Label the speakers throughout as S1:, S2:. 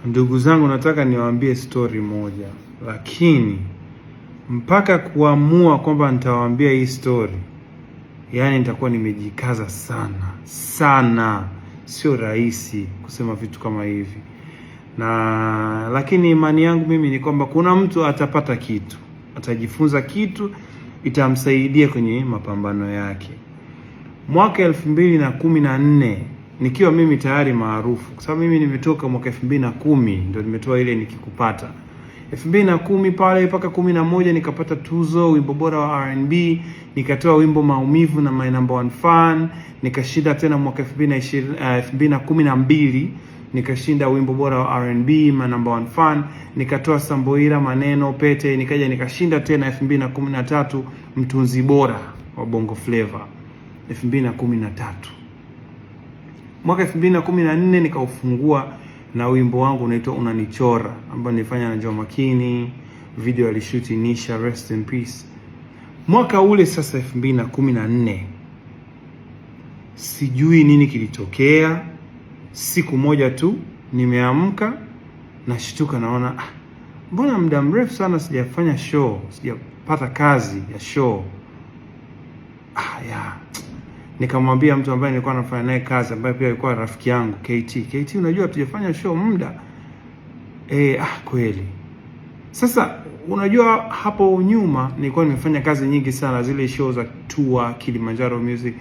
S1: Ndugu zangu, nataka niwaambie story moja, lakini mpaka kuamua kwamba nitawaambia hii story, yaani nitakuwa nimejikaza sana sana. Sio rahisi kusema vitu kama hivi, na lakini imani yangu mimi ni kwamba kuna mtu atapata kitu, atajifunza kitu, itamsaidia kwenye mapambano yake. Mwaka 2014 nikiwa mimi tayari maarufu, kwa sababu mimi nimetoka mwaka 2010 ndio nimetoa ile Nikikupata. 2010 pale mpaka 11 nikapata tuzo wimbo bora wa R&B, nikatoa wimbo Maumivu na My Number One Fan, nikashinda tena mwaka 2020, 2012 nikashinda wimbo bora wa R&B My Number One Fan, nikatoa Samboira Maneno Pete, nikaja nikashinda tena 2013 mtunzi bora wa Bongo Flava 2013. Mwaka 2014 nikaufungua na wimbo wangu unaitwa Unanichora ambao nilifanya na Joh Makini, video alishuti Nisha, rest in peace. Mwaka ule sasa 2014 sijui nini kilitokea. Siku moja tu nimeamka nashtuka, naona mbona muda mrefu sana sijafanya show, sijapata kazi ya show. Ya. Nikamwambia mtu ambaye nilikuwa nafanya naye kazi ambaye pia alikuwa rafiki yangu KT. KT, unajua tujafanya show muda. Kweli. Sasa unajua hapo nyuma nilikuwa nimefanya kazi nyingi sana, zile show za tour, Kilimanjaro Music,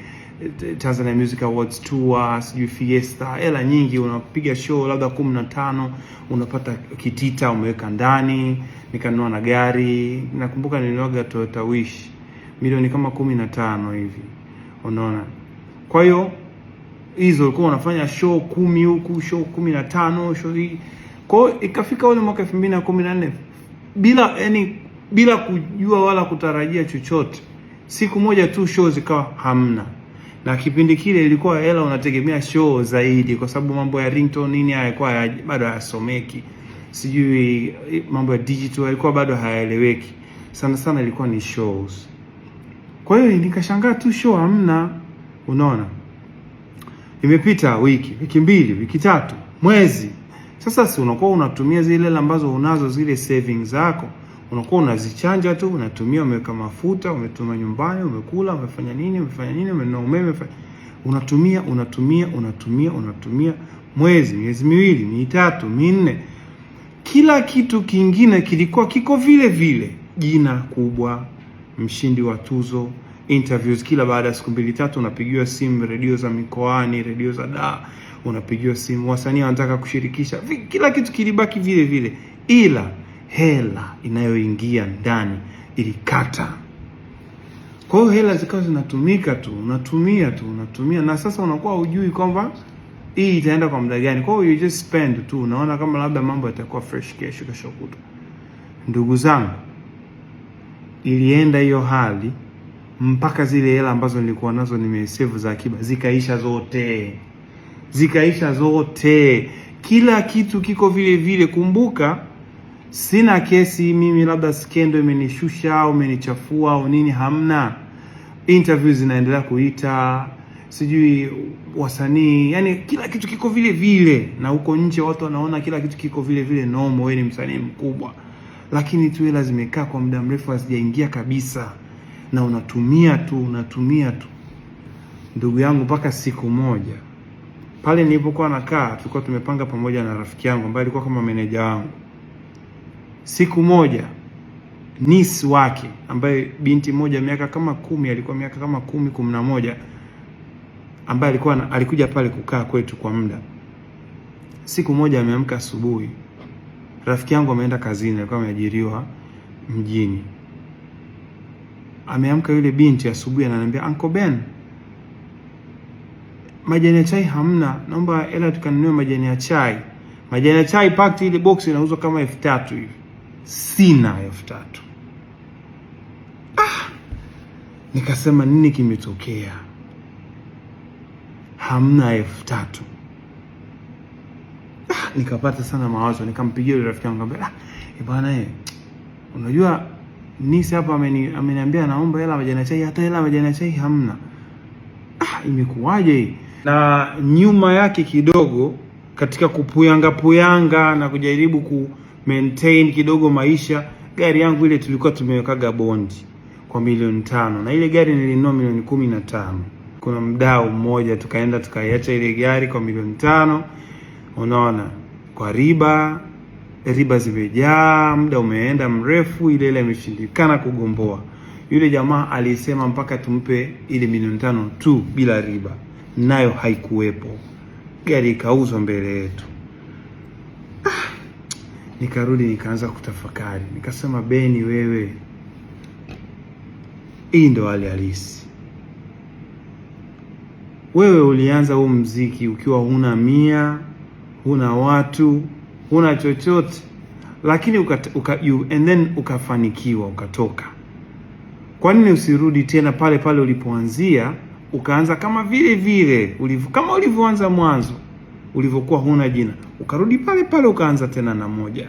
S1: Tanzania Music Awards tour, sijui Fiesta, hela nyingi, unapiga show labda 15, unapata kitita umeweka ndani. Nikanunua na gari, nakumbuka nilinunua Toyota Wish milioni kama 15 hivi, unaona. Kwa hiyo hizo ulikuwa unafanya show 10 huku, show 15, show hii. Kwa hiyo ikafika ule mwaka 2014 bila yani, bila kujua wala kutarajia chochote, siku moja tu show zikawa hamna. Na kipindi kile ilikuwa hela unategemea show zaidi, kwa sababu mambo ya ringtone nini hayakuwa bado hayasomeki, sijui mambo ya digital yalikuwa bado hayaeleweki, sana sana ilikuwa ni shows. Kwa hiyo nikashangaa tu show hamna, unaona. Imepita wiki, wiki mbili, wiki tatu, mwezi. Sasa si unakuwa unatumia zile hela ambazo unazo, zile savings zako, unakuwa unazichanja tu, unatumia, umeweka mafuta, umetuma nyumbani, umekula, umefanya nini, umefanya nini, umenunua umeme, unatumia, unatumia, unatumia, unatumia, mwezi, miezi miwili, mitatu, minne. Kila kitu kingine kilikuwa kiko vile vile, jina kubwa, mshindi wa tuzo, interviews kila baada ya siku mbili tatu unapigiwa simu, redio za mikoani, redio za da, unapigiwa simu, wasanii wanataka kushirikisha, kila kitu kilibaki vile vile, ila hela inayoingia ndani ilikata. Kwa hiyo hela zikawa zinatumika tu, unatumia tu, unatumia, na sasa unakuwa hujui kwamba hii itaenda kwa muda gani. Kwa hiyo you just spend tu, unaona kama labda mambo yatakuwa fresh kesho, kesho kutwa. Ndugu zangu, ilienda hiyo hali mpaka zile hela ambazo nilikuwa nazo nimesave za akiba zikaisha zote, zikaisha zote. Kila kitu kiko vile vile. Kumbuka sina kesi mimi, labda skendo imenishusha au imenichafua au nini, hamna. Interviews zinaendelea kuita, sijui wasanii, yani kila kitu kiko vile vile, na huko nje watu wanaona kila kitu kiko vile vile normal, wewe ni msanii mkubwa, lakini tu hela zimekaa kwa muda mrefu hazijaingia kabisa, na unatumia tu, unatumia tu, ndugu yangu, mpaka siku moja pale nilipokuwa nakaa, tulikuwa tumepanga pamoja na rafiki yangu ambaye alikuwa kama meneja wangu. Siku moja niece wake ambaye binti moja miaka kama 10, alikuwa miaka kama 10, 11, ambaye alikuja pale kukaa kwetu kwa muda. Siku moja ameamka asubuhi, rafiki yangu ameenda kazini, alikuwa ameajiriwa mjini. Ameamka yule binti asubuhi, ananiambia Uncle Ben, majani ya chai hamna, naomba hela tukanunue majani ya chai. Majani ya chai packed ile box inauzwa kama 3000 hivi. Sina 3000. Nikasema nini kimetokea? Hamna 3000. Nikapata sana mawazo, nikampigia yule rafiki yangu, nikamwambia, bwana unajua niece hapa ameniambia naomba hela majani ya chai, hata hela majani ya chai hamna. Imekuwaje hii? Na nyuma yake kidogo Katika kupuyanga puyanga na kujaribu ku maintain kidogo maisha, gari yangu ile tulikuwa tumewekaga bondi kwa milioni 5 na ile gari nilinunua milioni 15. Kuna mdau mmoja tukaenda tukaiacha ile gari kwa milioni 5, unaona, kwa riba, riba zimejaa, muda umeenda mrefu, ile ile imeshindikana kugomboa. Yule jamaa alisema mpaka tumpe ile milioni 5 tu bila riba, nayo haikuwepo. Gari ikauzwa mbele yetu. Nikarudi nikaanza kutafakari, nikasema, Beni wewe, hii ndo hali halisi. Wewe ulianza huu mziki ukiwa huna mia, huna watu, huna chochote, lakini and then ukafanikiwa ukatoka. Kwa nini usirudi tena pale pale ulipoanzia, ukaanza kama vile vile ulivyo, kama ulivyoanza mwanzo, ulivyokuwa huna jina, ukarudi pale pale ukaanza tena na moja.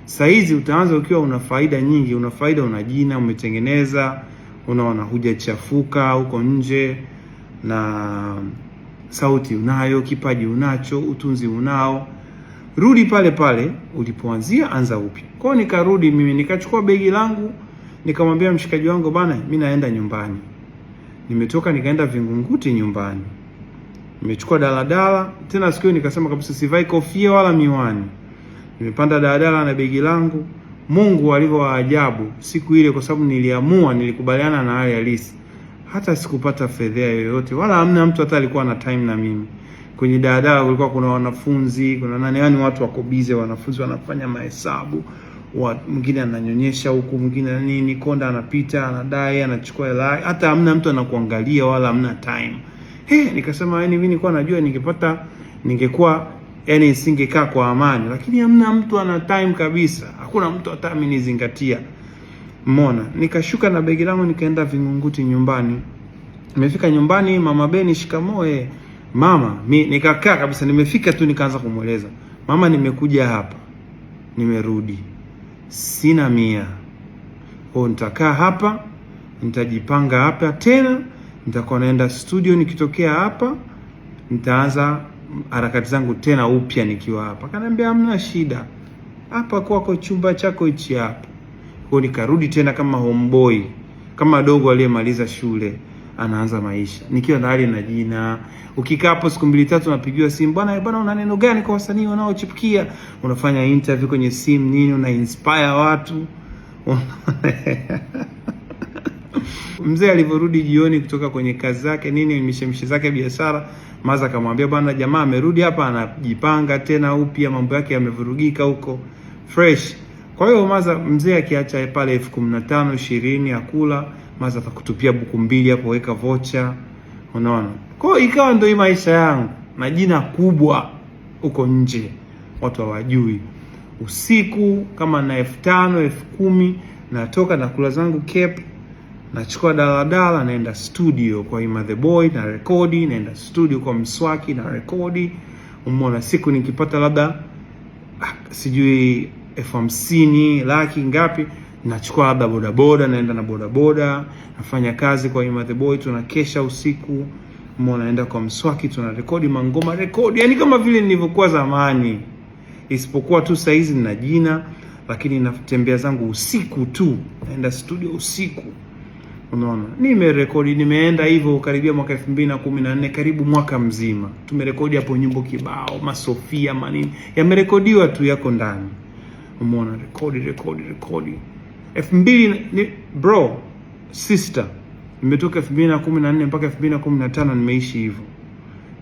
S1: Saizi utaanza ukiwa una faida nyingi, una faida, una jina umetengeneza, unaona, hujachafuka huko nje, na sauti unayo, kipaji unacho, utunzi unao. Rudi pale pale ulipoanzia, anza upya. Kwa hiyo nikarudi mimi, nikachukua begi langu, nikamwambia mshikaji wangu, bana, mimi naenda nyumbani. Nimetoka nikaenda Vingunguti nyumbani, nimechukua daladala tena. Siku hiyo nikasema kabisa sivai kofia wala miwani. Nimepanda daladala na begi langu. Mungu alivyo wa ajabu siku ile, kwa sababu niliamua, nilikubaliana na hali halisi, hata sikupata fedhea yoyote, wala hamna mtu hata alikuwa na time na mimi. Kwenye daladala kulikuwa kuna wanafunzi, kuna nani, yani watu wako busy, wanafunzi wanafanya mahesabu, mwingine ananyonyesha huku, mwingine nini, konda anapita, anadai, anachukua hela, hata hamna mtu anakuangalia wala hamna time. He, nikasema yani mimi nilikuwa najua ningepata, ningekuwa yani singekaa kwa amani, lakini hamna mtu ana time kabisa, hakuna mtu hata amenizingatia. Umeona, nikashuka na begi langu nikaenda Vingunguti nyumbani. Nimefika nyumbani, mama Beni, shikamoo. Mama, mi nikakaa kabisa, nimefika tu nikaanza kumweleza mama, nimekuja hapa, nimerudi, sina mia, kwa nitakaa hapa, nitajipanga hapa tena, nitakuwa naenda studio nikitokea hapa, nitaanza harakati zangu tena upya nikiwa hapa. Kaniambia hamna shida, hapa kwako chumba chako hichi hapa. Kwa nikarudi tena kama homeboy, kama dogo aliyemaliza shule anaanza maisha, nikiwa tayari na jina. Ukikaa hapo siku mbili tatu, unapigiwa simu, bwana bwana, una neno gani kwa wasanii wanaochipukia? Unafanya interview kwenye simu nini, una inspire watu. Mzee alivyorudi jioni kutoka kwenye kazi zake nini, mishemishe zake biashara, maza akamwambia, bwana, jamaa amerudi hapa, anajipanga tena upya, mambo yake yamevurugika huko fresh. Kwa hiyo maza mzee akiacha pale 15,000 20 akula, maza atakutupia buku mbili hapo, weka vocha, unaona. Kwa hiyo ikawa ndio hii maisha yangu na jina kubwa huko nje watu hawajui. Usiku kama na 5,000 10,000 natoka na kula zangu Cape, nachukua daladala naenda studio kwa Ima the Boy na rekodi, naenda studio kwa Mswaki na rekodi. Umeona, siku nikipata labda sijui 50,000 laki ngapi, nachukua labda bodaboda, naenda na bodaboda, nafanya kazi kwa Ima the Boy, tunakesha usiku. Umeona, naenda kwa Mswaki tunarekodi mangoma, rekodi, yani kama vile nilivyokuwa zamani, isipokuwa tu saizi nina jina, lakini natembea zangu usiku tu, naenda studio usiku. Unaona, nimerekodi, nimeenda hivyo karibia mwaka 2014, karibu mwaka mzima tumerekodi hapo nyimbo kibao, masofia manini yamerekodiwa tu, yako ndani. Umeona, rekodi rekodi rekodi elfu mbili ni, bro sister, nimetoka 2014 mpaka 2015 nimeishi hivyo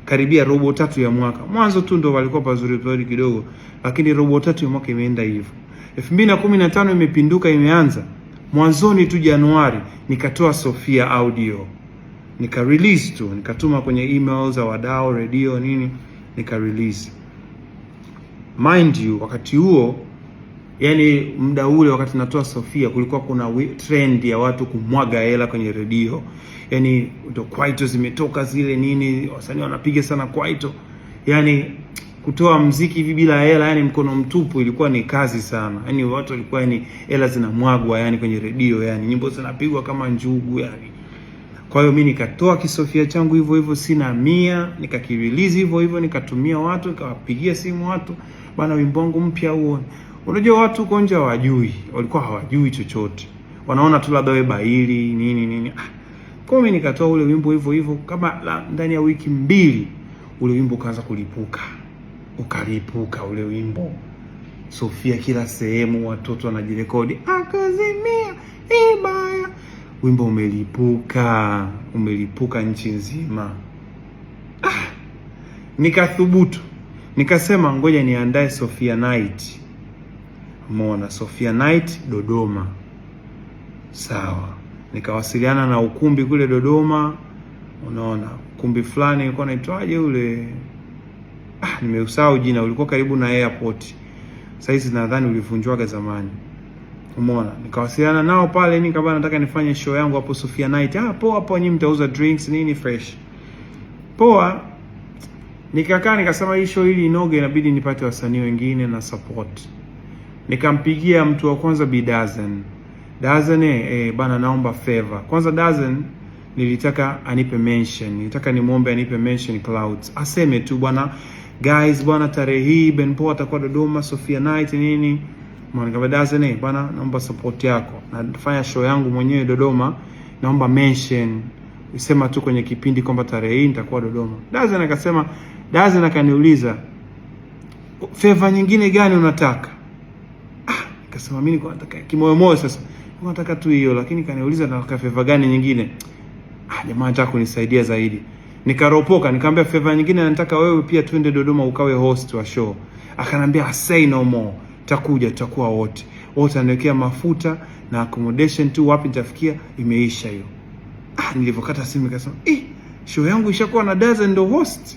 S1: karibia robo tatu ya mwaka. Mwanzo tu ndo walikuwa pazuri pazuri kidogo, lakini robo tatu ya mwaka imeenda hivyo. 2015 imepinduka, imeanza mwanzoni tu Januari nikatoa Sofia audio, nika release tu, nikatuma kwenye email za wadau, redio nini, nika release. Mind you, wakati huo yani muda ule wakati natoa Sofia kulikuwa kuna trend ya watu kumwaga hela kwenye redio, yani ndo kwaito zimetoka zile nini, wasanii wanapiga sana kwaito, yani kutoa mziki hivi bila hela, yani mkono mtupu, ilikuwa ni kazi sana. Yani watu walikuwa yani hela zinamwagwa yani kwenye redio, yani nyimbo zinapigwa kama njugu yani. Kwa hiyo mi nikatoa kisofia changu hivyo hivyo, sina mia, nikakirelease hivyo hivyo, nikatumia watu, nikawapigia simu watu, bana, wimbo wangu mpya huo. Unajua watu huko nje hawajui, walikuwa hawajui chochote, wanaona tu labda wewe baili nini nini. Ah, kwa hiyo mimi nikatoa ule wimbo hivyo hivyo, kama ndani ya wiki 2 ule wimbo ukaanza kulipuka, ukalipuka ule wimbo Sofia kila sehemu, watoto wanajirekodi, akazimia ibaya. Wimbo umelipuka, umelipuka nchi nzima. Nikathubutu, nikasema ngoja niandae Sofia Night. Umeona, Sofia Night Dodoma. Sawa, nikawasiliana na ukumbi kule Dodoma. Unaona, ukumbi fulani ulikuwa unaitwaje ule? Ah, nimeusahau jina, ulikuwa karibu na airport. Sasa hizi nadhani ulivunjwaga zamani. Umeona, nikawasiliana nao pale, nini, nataka nifanye show yangu hapo Sofia Night. Ah, poa poa, nyinyi mtauza drinks nini fresh. Poa. Nikakaa nikasema hii show ili inoge inabidi nipate wasanii wengine na support. Nikampigia mtu wa kwanza Bi Dazen. Dazen, bana, naomba favor. Kwanza Dazen nilitaka anipe mention, nilitaka nimuombe anipe mention Clouds. Aseme tu bwana, guys bwana, tarehe hii Ben Pol atakuwa Dodoma Sofia Night nini. Mwana Dazen, bwana, naomba support yako. Nafanya show yangu mwenyewe Dodoma, naomba mention. Sema tu kwenye kipindi kwamba tarehe hii nitakuwa Dodoma. Dazen akasema, Dazen akaniuliza, favor nyingine gani unataka? Ah, nikasema mimi nilikuwa nataka kimoyo moyo sasa. Nilikuwa nataka tu hiyo, lakini kaniuliza nataka favor gani nyingine. Ah, jamaa anataka kunisaidia zaidi. Nikaropoka, nikamwambia favor nyingine nataka wewe pia twende Dodoma ukawe host wa show. Akanambia say no more. Takuja, tutakuwa wote. Wote anawekea mafuta na accommodation tu, wapi nitafikia, imeisha hiyo. Ah, nilivyokata simu nikasema, show yangu ishakuwa na Dazen ndo host.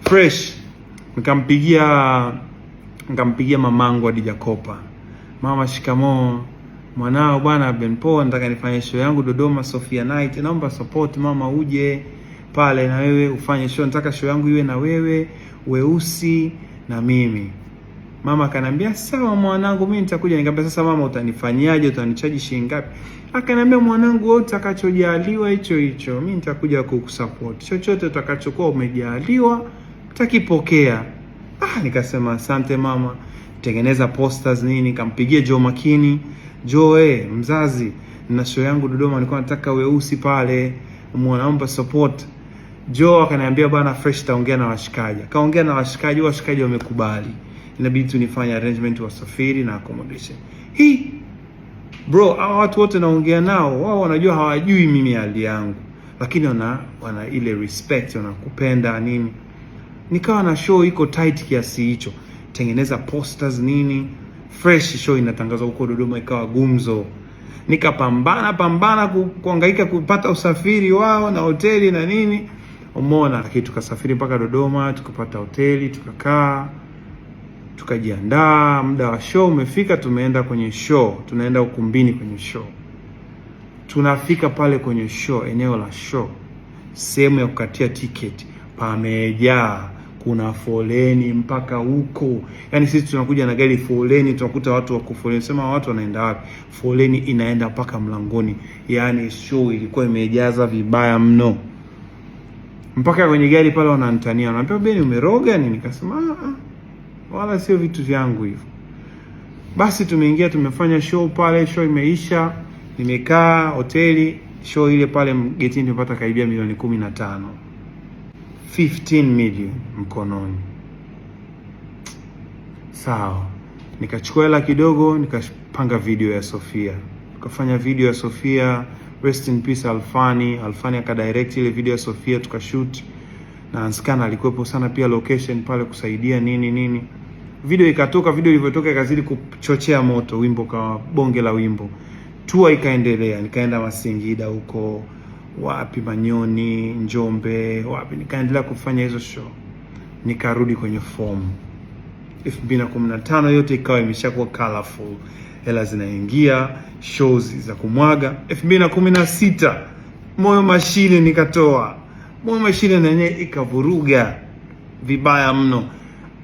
S1: Fresh. Nikampigia mamangu Hadija Kopa. Mama, shikamoo. Mwanao bwana Ben Pol, nataka nifanye show yangu Dodoma Sofia Night. Naomba support mama, uje pale na wewe ufanye show. Nataka show yangu iwe na wewe, Weusi na mimi. Mama akaniambia sawa mwanangu, mimi nitakuja. Nikamwambia sasa mama, utanifanyaje? Utanichaji shilingi ngapi? Akaniambia mwanangu, wewe utakachojaliwa hicho hicho, mimi nitakuja kukusupport. Chochote utakachokuwa umejaliwa utakipokea. Ah, nikasema asante mama. Tengeneza posters nini, nikampigia Joe Makini. Joe, mzazi, na show yangu Dodoma, nilikuwa nataka Weusi pale, naomba support. Joe akaniambia bwana fresh, taongea na washikaji. Akaongea na washikaji, washikaji wamekubali. Inabidi tu nifanye arrangement wasafiri na accommodation. Hii bro, hawa watu wote naongea nao, wao wanajua hawajui mimi hali yangu, lakini wana ile respect, wanakupenda nini. Nikawa na show iko tight kiasi hicho, tengeneza posters nini, fresh, show inatangazwa huko Dodoma, ikawa gumzo. Nikapambana pambana kuhangaika kupata usafiri wao na hoteli na nini, umeona. Lakini tukasafiri mpaka Dodoma, tukapata hoteli, tukakaa, tukajiandaa. Muda wa show umefika, tumeenda kwenye show, tunaenda ukumbini kwenye show. Tunafika pale kwenye show, eneo la show, sehemu ya kukatia tiketi pamejaa, kuna foleni mpaka huko. Yaani sisi tunakuja na gari foleni, tunakuta watu wako foleni, sema watu wanaenda wapi? Foleni inaenda mpaka mlangoni. Yaani show ilikuwa imejaza vibaya mno, mpaka kwenye gari pale wananitania, wananiambia Beni, umeroga nini? Nikasema wala sio vitu vyangu hivyo. Basi tumeingia, tumefanya show pale, show imeisha, nimekaa hoteli, show ile pale getini tumepata karibia milioni 15. 15 million mkononi. Sawa, nikachukua hela kidogo, nikapanga video ya Sofia, tukafanya video ya Sofia, rest in peace Alfani. Alfani akadirect ile video ya Sofia, tukashoot na Anskana alikuwepo sana pia location pale kusaidia nini nini. Video ikatoka, video ilivyotoka ikazidi kuchochea moto, wimbo kawa bonge la wimbo. Tour ikaendelea, nikaenda Masingida huko wapi, Manyoni, Njombe, wapi, nikaendelea kufanya hizo show, nikarudi kwenye form. 2015 yote ikawa imeshakuwa colorful, hela zinaingia, shows za kumwaga. 2016 Moyo Mashine nikatoa Moyo Mashine na yenyewe ikavuruga vibaya mno.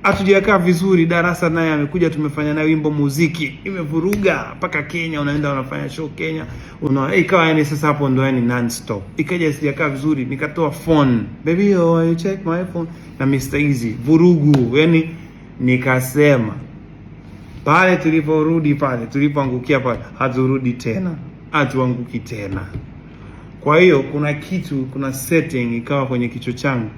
S1: Hatujakaa vizuri. Darasa naye amekuja, tumefanya naye wimbo muziki, imevuruga mpaka Kenya, unaenda unafanya show Kenya, una ikawa yani sasa hapo ndo yani non stop. Ikaja sijakaa vizuri, nikatoa phone, "Baby, oh, you check my phone" na Mr Eazi, vurugu yani. Nikasema pale tuliporudi pale tulipoangukia pale, haturudi tena, hatuanguki tena. Kwa hiyo kuna kitu, kuna setting ikawa kwenye kichwa changu,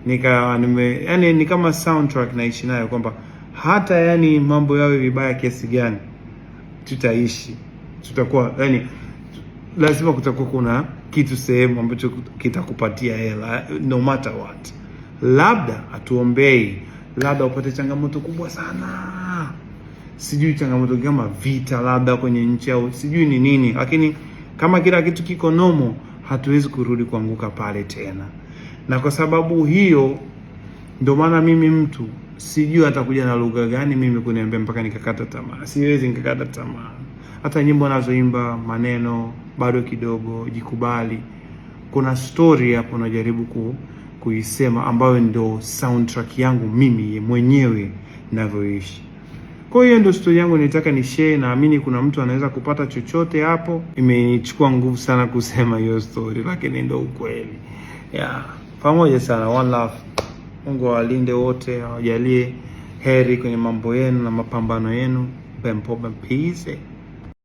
S1: nika nime yani ni kama soundtrack naishi nayo kwamba hata yani mambo yawe vibaya kiasi gani, tutaishi, tutakuwa yani lazima kutakuwa kuna kitu sehemu ambacho kitakupatia hela no matter what. Labda hatuombei, labda upate changamoto kubwa sana, sijui changamoto kama vita labda kwenye nchi au sijui ni nini, lakini kama kila kitu kiko normal, hatuwezi kurudi kuanguka pale tena. Na kwa sababu hiyo ndio maana mimi mtu sijui atakuja na lugha gani mimi kuniambia mpaka nikakata tamaa. Siwezi nikakata tamaa. Hata nyimbo nazoimba maneno bado kidogo, jikubali. Kuna story hapo najaribu kuisema ambayo ndo soundtrack yangu mimi mwenyewe ninavyoishi. Kwa hiyo ndio story yangu nilitaka ni share. Naamini kuna mtu anaweza kupata chochote hapo. Imenichukua nguvu sana kusema hiyo story, lakini ndio ukweli. Yeah. Pamoja sana, one love. Mungu awalinde wote, awajalie heri kwenye mambo yenu na mapambano yenu. Bempo peace.